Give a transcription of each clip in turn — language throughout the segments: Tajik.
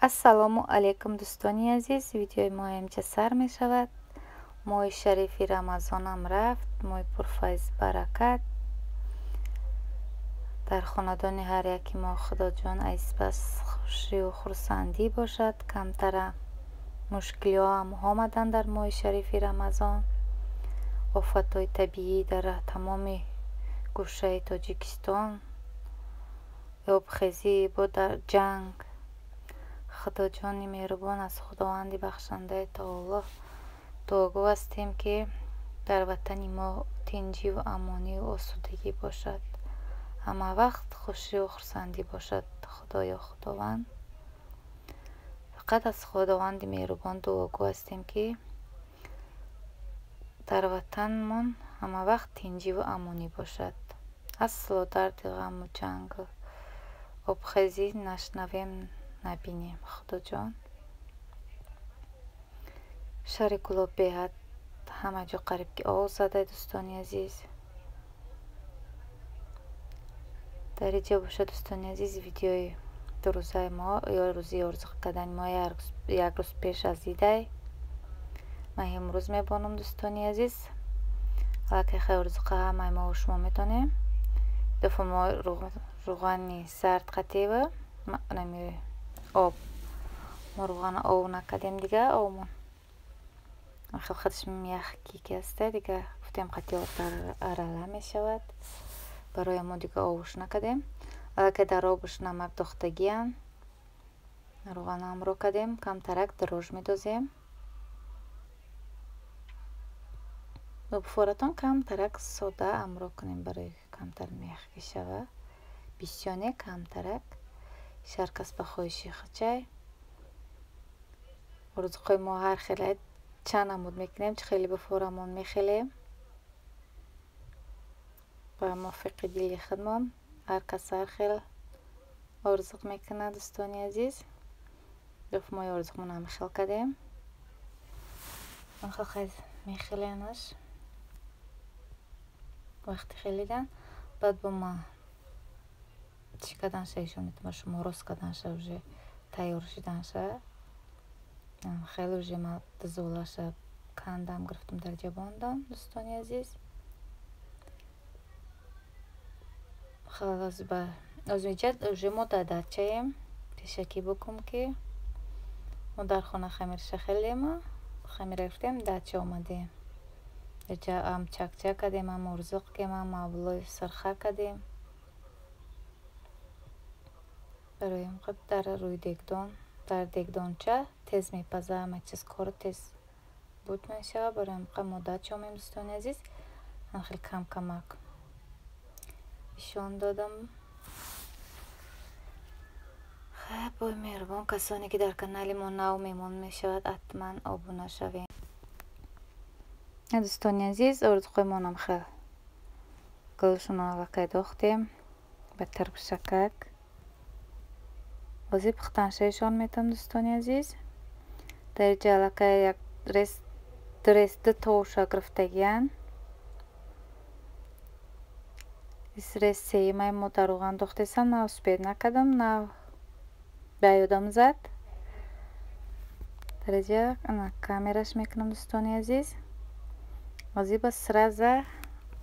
Ассалому алайкум, дӯстони азиз. Видеои мо инҷа сар мешавад. Моҳи шарифи Рамазонам рафт, моҳи пурфайз баракат. Дар хонадони ҳар яки мо Худоҷон аз бас хушию хурсандӣ бошад. Камтара мушкилиҳо ҳам омаданд дар моҳи шарифи Рамазон. Офатҳои табиӣ дар тамоми гӯшаи Тоҷикистон, обхезӣ, бо дар ҷанг. Худоҷони меҳрубон, аз Худованди бахшандаи таоло дуогӯ ҳастем, ки дар ватани мо тинҷиву амонию осудагӣ бошад, ҳама вақт хушию хурсандӣ бошад. Худоё Худованд, фақат аз Худованди меҳрубон дуогӯ ҳастем, ки дар ватанмон ҳама вақт тинҷиву амонӣ бошад. Асло дарди ғаму ҷангу обхезӣ нашнавем, набинем. Худоҷон, шаҳри Кӯлоб беҳад ҳама ҷо қариб ки об зада, дӯстони азиз. Дар инҷа бошад, дӯстони азиз, видеои дурӯзаи мо ё рӯзи орзуқ кардани мо як рӯз пеш аз идай. Ман имрӯз мебонам, дӯстони азиз. Аллакай хай орзуқа ҳамаи мо шумо метонем. Дафъа мо рӯғани сард қатива нами об. Мо рӯғана ов накардем, дига обмон. Хел худаш мягкий ки ҳаста, дига гуфтем қати об арала мешавад. Барои мо дига овуш накардем. Аллакай дар обуш намак дохтагиам. Рӯғанаамро кардем, камтарак дрож медозем. Буфоратон камтарак сода амро кунем барои камтар мягкий шава. Бисёр не, камтарак. Ҳар кас ба хоҳиши худчай. Орзуқҳои мо ҳар хеле чанд намуд мекунем, чӣ хеле буфорамон мехелем. Ба мувофиқи дили худмон ҳар кас ҳар хел орзуқ мекунад, дӯстони азиз. Дафъа мо орзуқмон ҳам хел кардем. Хел хел мехеленаш. Вақти хелидан баъд бо ма чӣ карданша ишон метавонам ба шумо, рост карданша, уже тайёр шиданша. Хеле уже ма дузолаша кандам, гирифтам, дар ҷабондам, дӯстони азиз. Озиҷа уже мо дар дачаем. Пешакӣ букум, ки мо дар хона хамирша хелема хамира гирифтем, дача омадем. Даҷа ҳам чакчак кардем, ҳам орзуқ кардем, ҳам мавлои сирха кардем. Барои худ дар рӯи дегдон, дар дегдонча тез мепаза, ҳама чиз кор тез буд мешавад. Барои ҳамқа мо дача омем, дӯстони азиз. Ҳам хеле кам камак нишон додам. Хай, бой меҳрубон, касоне ки дар канали мо нав меҳмон мешавад, ҳатман обуна шавем. Дӯстони азиз, орзуқҳои монам хел гулшонро аллакай дохтем ба тарбшакак. Ҳозир пухтаншаишон метавам, дӯстони азиз. Дар инҷа аллакай як рес ду ду тоша гирифтагиян. Рес сеюмаи мо дар рӯған дохтесам, на успеть накардам, на ба ёдам зад. Дар инҷа камераш мекунам, дӯстони азиз. Ҳозир ба сразу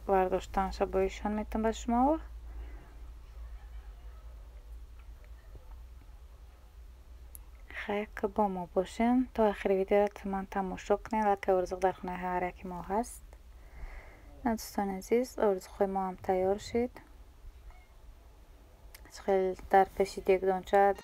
бардоштанша бо ишон метавам ба шумо. Хай, ки бо мо бошен то охири видеоро ҳатман тамошо кунед. Аллакай орзуқ дар хонаи ҳар яки мо ҳаст. Дӯстони азиз, орзуқҳои мо ҳам тайёр шуд. Хеле дар пеши дегдонча.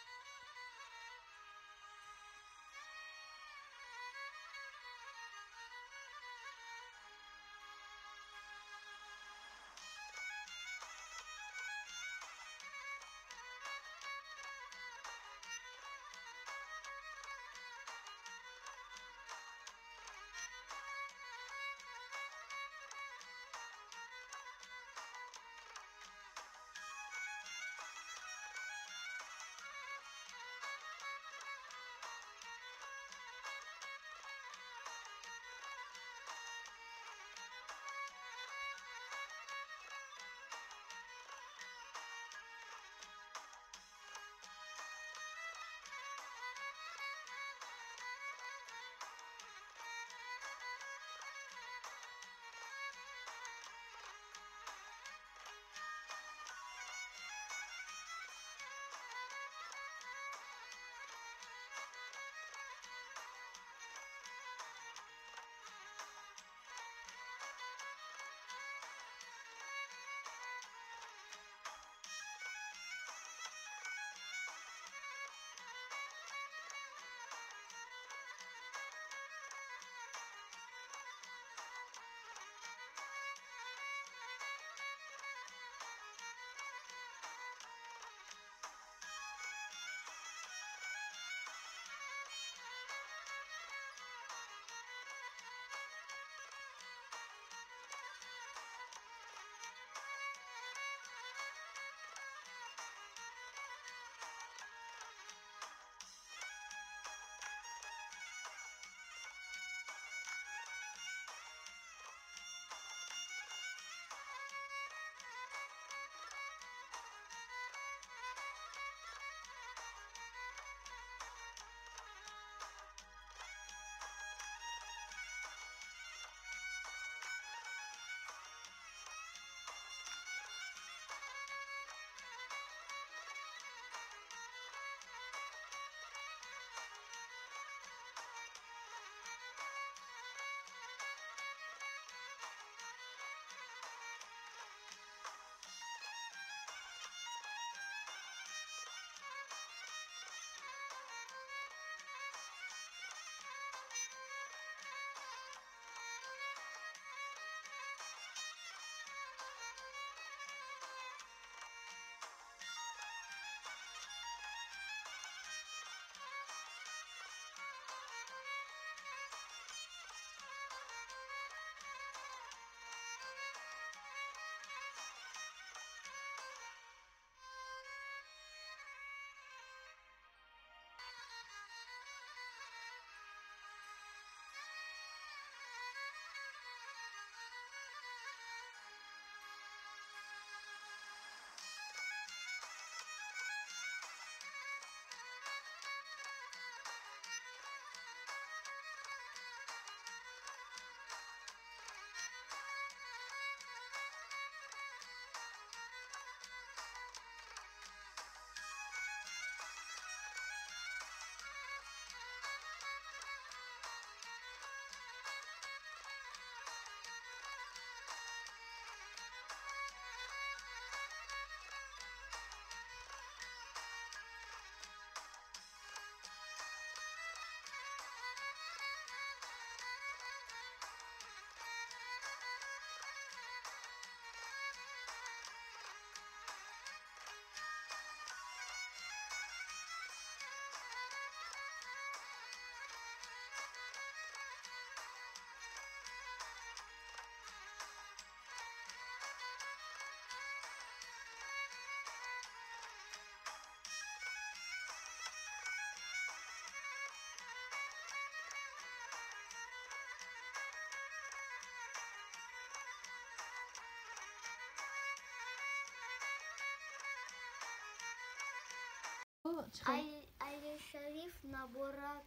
Али Шариф наборак,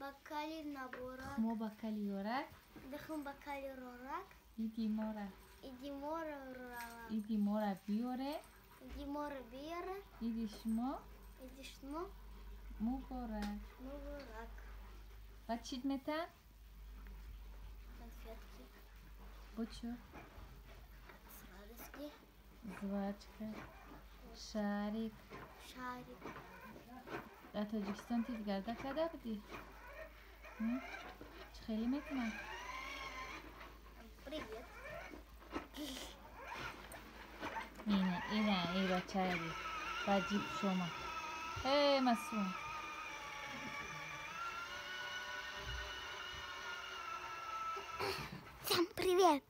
ба кали наборак. Тухмо ба кали ёрак. Тухм ба кали рорак. Иди мора. Иди мора рорак. Иди мора биёре. Иди мора биёре. Иди шумо. Иди шумо. Муборак. Муборак. Баъд чит метан? Конфетки. Бо чо? Сладости. Жвачка. Шарик. Шарик. Дар Тоҷикистон тизгарда карда будӣ? Чӣ хеле мекунад? Привет. Ина, ина, и бачаи. Ба ҷиб шома. Э, Масум. Всем привет.